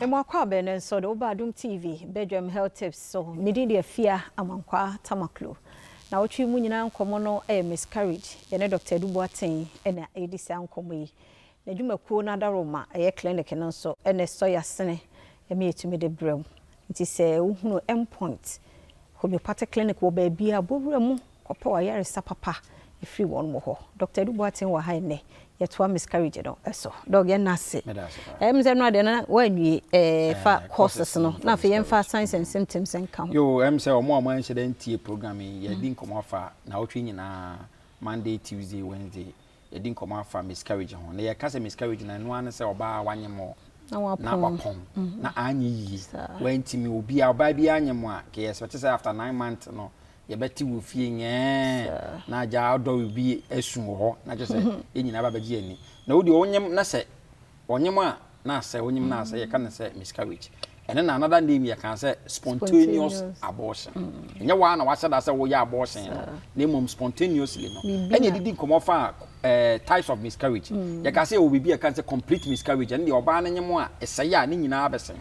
Yɛma wo akwaaba ɛnnɛ nso de wo ba Adom TV badwam health tips so. Me din de Afia Amankwaa Tamaklo. Nawɔtwe yi mu nyinaa nkɔmmɔ no yɛ miscarriage. Yɛne Dr. Adu Boateng na ɛredi saa nkɔmmɔ yi. N'adwumakuo no adaworoma ɛyɛ clinic no nso na ɛsɔ yɛn asene ma yɛtumi de brɛ wo. Nti sɛ wohunu Endpoint Homeopathic Clinic wɔ baabi a, bɔ wura mu kɔpɛ w'ayaresa papa firi wɔn hɔ. Dɔkta Adu Boateng wɔ ha ɛnnɛ, yɛtoa miscarriage no so. Dɔk, yɛnna ase. Ɛyɛ me sɛ ɛno adeɛ no woanwie ɛɛ fa causes no na afei yɛmfa signs and symptoms nka ho. Yoo, ɛm sɛ wɔn a wɔanhyɛ da ntie program yi, yɛadi nkɔmmɔ afa naawɔtwe nyinaa, Monday, Tuesday, Wednesday, Yɛadi nkɔmmɔ afa miscarriage ho. Na yɛka sɛ miscarriage no, ɛno ara ne sɛ ɔbaa a wanyem o, na wapɔn, na anyɛ yie. Wantumi, obiara, ɔbaa biara nyem a, kɛ yɛ expect sɛ after 9 months no, yɛbɛte wɔ fie nyɛɛ, na agya ɔdɔ bi asu wɔ hɔ, na kyerɛ sɛ yɛn nyinaa ba bɛgye yɛn ani. Na wo deɛ wonyem na sɛ ɔnyem a, na asɛ, wonyem na asɛ, yɛka no sɛ miscarriage. Ɛno na another name yɛka sɛ spontaneous abortion. Ɛnyɛ waa na wahyɛ da sɛ woyɛ abortion no, na mmom spontaneously no. Ɛna yɛdidi nkɔmmɔ fa types of miscarriage. Yɛka sɛ yɛwɔ biribi a yɛka sɛ complete miscarriage, ɛno deɛ ɔbaa no nyem a ɛsɛe a ne nyinaa bɛsɛe.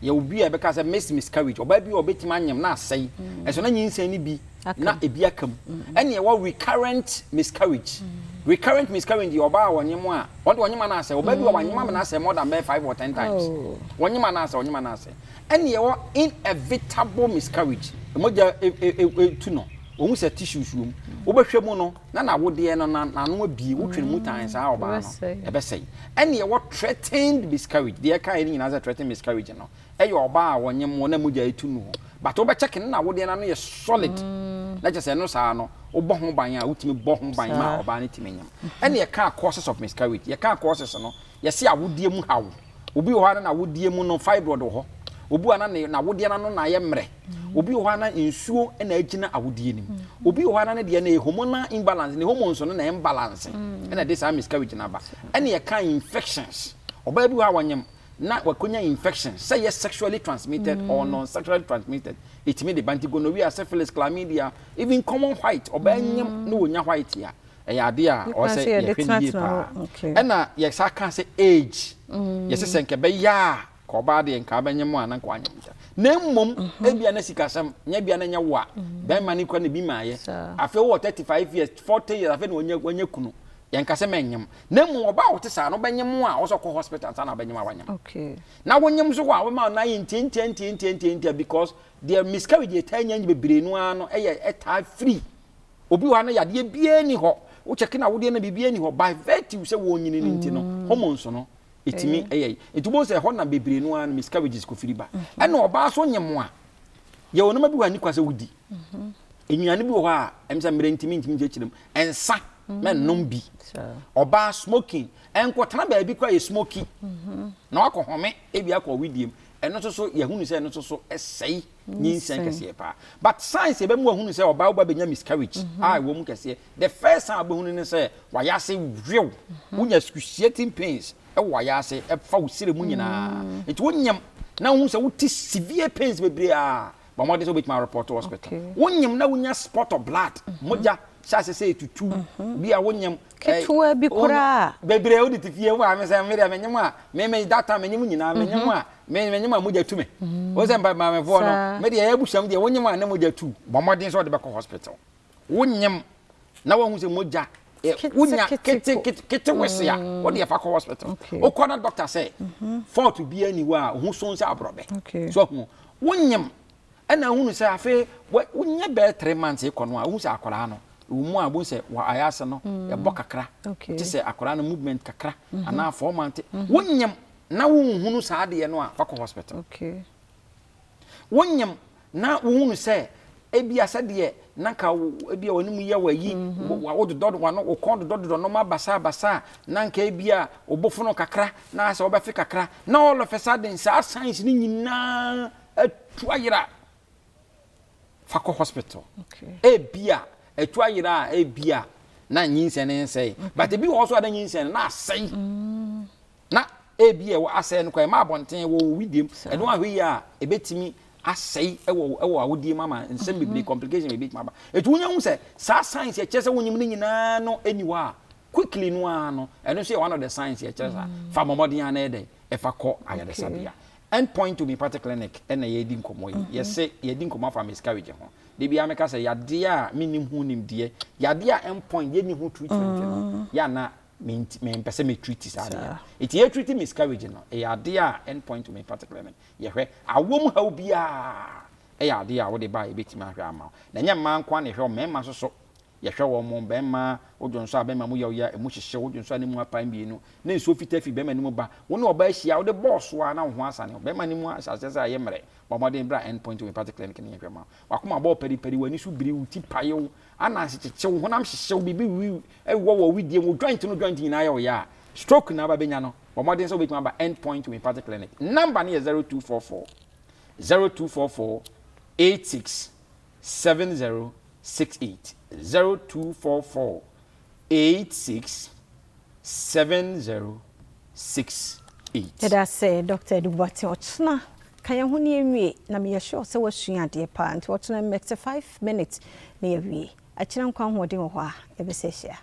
Yɛwɔ bi a yɛbɛka sɛ missed miscarriage, ɔbaa bi a ɔbɛtumi anyem na asɛe, ɛso na nyinsɛn no bi na ebi aka mu. Ɛna yɛwɔ recurrent miscarriage. Recurrent miscarriage deɛ ɔbaa a ɔnyem a, ɔde ɔnyem anaasɛ ɔbaa bi a wanyem ama no asɛe more than bɛyɛ 5 or 10 times. Wɔnyem anaasɛ ɔnyem anaasɛ. Ɛna yɛwɔ inevitable miscarriage. Mogya etu no, ohun sɛ tissues wɔ mu. Wobɛhwɛ mu no, na n'awodeɛ no na n'ano abie, wotwe mu tan saa ɔbaa no, ɛbɛsɛe. Ɛna yɛwɔ threatened miscarriage. Deɛ ɛka yɛ no nyinaa sɛ threatened miscarriage no, ɛyɛ ɔbaa a wɔnyem wɔ na mogya etu no hɔ. But wobɛkyɛke no na awodeɛ no ano yɛ solid. Na kyerɛ sɛ ɛno saa no, wobɔ ho ban a, wotumi bɔ ho ban ma ɔbaa no tumi nyem. Ɛna yɛka causes of miscarriage. Yɛka causes no, yɛse awodeɛ mu haw. Obi wɔ hɔ a na n'awodeɛ mu no fibroid wɔ hɔ. Obi wɔ hɔ a na ne n'awodeɛ no ano na ayɛ mmerɛ. Obi wɔ hɔ a na nsuo na agyina awodeɛ no mu. Obi wɔ hɔ a na ne deɛ no yɛ hormonal imbalance, ne hormones no na imbalance ɛna ɛde saa miscarriage no aba. Ɛna yɛka infections. Ɔbaa bi wɔ hɔ a wɔnyem na wakɔnya infection sɛ yɛ sexually transmitted or non-sexually transmitted, ɛtumi de ba. Nti gonorrhea, syphilis, chlamydia, even common white, ɔbaa nyem na wɔnya white a, ɛyɛ adeɛ a ɔwɔ sɛ yɛhwɛ no yie paa. Ɛna yɛsa ka sɛ age, yɛsɛ sɛ nka ɛbɛyɛ a ka ɔbaa deɛ nka abɛnyem a na nka wanyem nta, na mmom ebia na sikasɛm nyɛ bia na nyɛ wo a bɛrima ne kura ne bi maayɛ. Afei wowɔ 35 years, 40 years, afei na wanya kunu, yɛnka sɛ mɛnyem, na mmom ɔbaa a wɔte saa no wobɛnyem a, wɔsɛ ɔkɔ hospital ansa na wobɛnyem a wanyem. Na wonyem nso hɔ a, wobɛma no ayɛ ntiantia ntiantia ntiantia, because deɛ miscarriage yɛ taa nya bebree no ara no ɛyɛ ɛtaa firi obi wɔ ha no yadeɛ biara ni hɔ, wokyɛke na wodeɛ no biribiara ni hɔ, by virtue sɛ wɔnyini no nti no, hormones no ɛtumi ɛyɛ yi. Nti wobɛhu sɛ ɛhɔ na bebree no ara no miscarriages kɔfiri ba. Ɛna ɔbaa so nyem a, yɛwɔ nneɛma bi wɔ a ni kwa sɛ wodi. Nnuane bi wɔ hɔ a ɛm sɛ mmerɛ ntumi nkyerɛkyerɛ mu. Ɛnsa mɛnnom bi. Ɔbaa smoking, ɛnkɔtena baabi kora yɛ smoky na wakɔ home ebi akɔ widiem, ɛno nso so yɛhunu sɛ ɛno nso so ɛsɛe nyinsɛn kɛseɛ paa. But signs yɛbɛmu ahunu sɛ ɔbaa woba bɛnya miscarriage a ɛwɔ mu kɛseɛ, the first sign a wobɛhunu ne sɛ wayɛ ase wew, wonya excruciating pains ɛwɔ wayɛ ase, ɛfa wo sere mu nyinaa. Nti wonyam na wohu sɛ wote severe pains bebree a, bɔ mmɔden sɛ wobɛtumi areport hospital. Wonyam na wonya spot of blood, mogya hyɛ ase sɛ ɛtutu bi a wonyam ketewa bi koraa. Bebree wode te fie wo maame sɛ me deɛ menyem a me that time menyem nyinaa, menyem a menyem a mogya tu me. Wo sɛ mpa maamefoɔ no, me deɛ ɛyɛ abusuam deɛ wonyem a ne mogya tu, bɔ mmɔden sɛ wode bɛkɔ hospital. Wonyem na wahu sɛ mogya wonya kete kete wese a, wode ɛfa kɔ hospital. Wokɔ na doctor sɛ fault biara ni hɔ a, ho so sɛ aborɔbɛ so ahu. Wonyem ɛna ahunu sɛ afei wonyɛ bɛyɛ 3 months kɔ no a, wohu sɛ akwaraa no ɛwɔ mu a, wohu sɛ wɔ ayɛ ase no ɛbɔ kakra, te sɛ akwaraa no movement kakra anaa 4 months. Wonyem na wonhunu saa adeɛ no a, fa kɔ hospital. Wonyem na wohunu sɛ ebia sɛdeɛ na nka ebia w'anim yɛ w'ayi wododɔ w'ano, wo kɔn dodɔdodɔ nneɛma basabasa, na nka ebia wo kakra na sɛ wobɛfe kakra na all of a sudden saa signs no nyinaa atu ayera, fa kɔ hospital. Ebia atu ayera a, ebia na nyinsɛn ne nsɛe, but ebi wɔ hɔ so a na nyinsɛn no na asɛe, na ebi a ɛwɔ asɛe no kɔ ɛma abɔnten wɔ wɔ widiem. Ɛno ahwɛ yi a, ebetumi asɛe ɛwɔ awodie mu ama nsɛm bebree, complication bebree tumi aba. Etu wonya hu sɛ saa signs yɛkyerɛ sɛ wonyim no nyinaa no ɛni hɔ a, quickly no ara no, ɛno nso yɛ one of the signs yɛkyerɛ saa, fa mmɔmɔden a na yɛ dɛ ɛfa kɔ ayaresabea. End Point Homeopathic Clinic na yɛredi nkɔmmɔ yi. Yɛse yɛdi nkɔmmɔ afa miscarriage ho. Da biara meka sɛ yadeɛ a mennim ho nimdeɛ, yadeɛ a End Point yɛnni ho treatment no, yɛ a na mempɛ sɛ me treat saa adeɛ no. Nti yɛ treat miscarriage no, ɛyɛ adeɛ a End Point Homeopathic Clinic yɛhwɛ. Awoɔ mu haw biara ɛyɛ adeɛ a wode ba a yɛbɛtumi ahwɛ ama wo. Na ɛnyɛ mmaa nko ara na yɛhwɛ wɔn, mmarima nso so. Yɛhwɛ wɔn, barima, wodwo nso a bɛrima mu yɛ wo ya, ɛmu hyehye wo, wodwo nso a ne mu apae mmienu, na nsuo fitaa fi barima no mu ba. Wo ne ɔbaa hyia a, wode bɔɔ so ara na wo ho asane wo. Barima no mu ahyɛ aseɛ sɛ ayɛ mmerɛ. Bɔ mmɔden bra End Point Homeopathic Clinic na yɛnhwɛ mma wo. W'akoma bɔ paripari, w'ani so biri, wo ti pae wo, ananse kyekye wo, honam hyehye wo, biribi wiwi wɔ wɔ wedeɛ mu, wo joint no joint nyinaa yɛ wo ya a, stroke na aba bɛnya no. Bɔ mmɔden sɛ wobɛtumi aba End Point Homeopathic Clinic. Number no yɛ 0244 0244 86 7068 0244 86 7068. Yɛda ase Doctor Adu Boateng ɔkyena ka yɛn ho na yɛnwie na meyɛ sure sɛ woasua adeɛ paa nti ɔkyena mmɛte 5 minutes na yɛawie. Akyina nkwa ahoɔden wɔ hɔ a yɛbɛsɛ ahyia.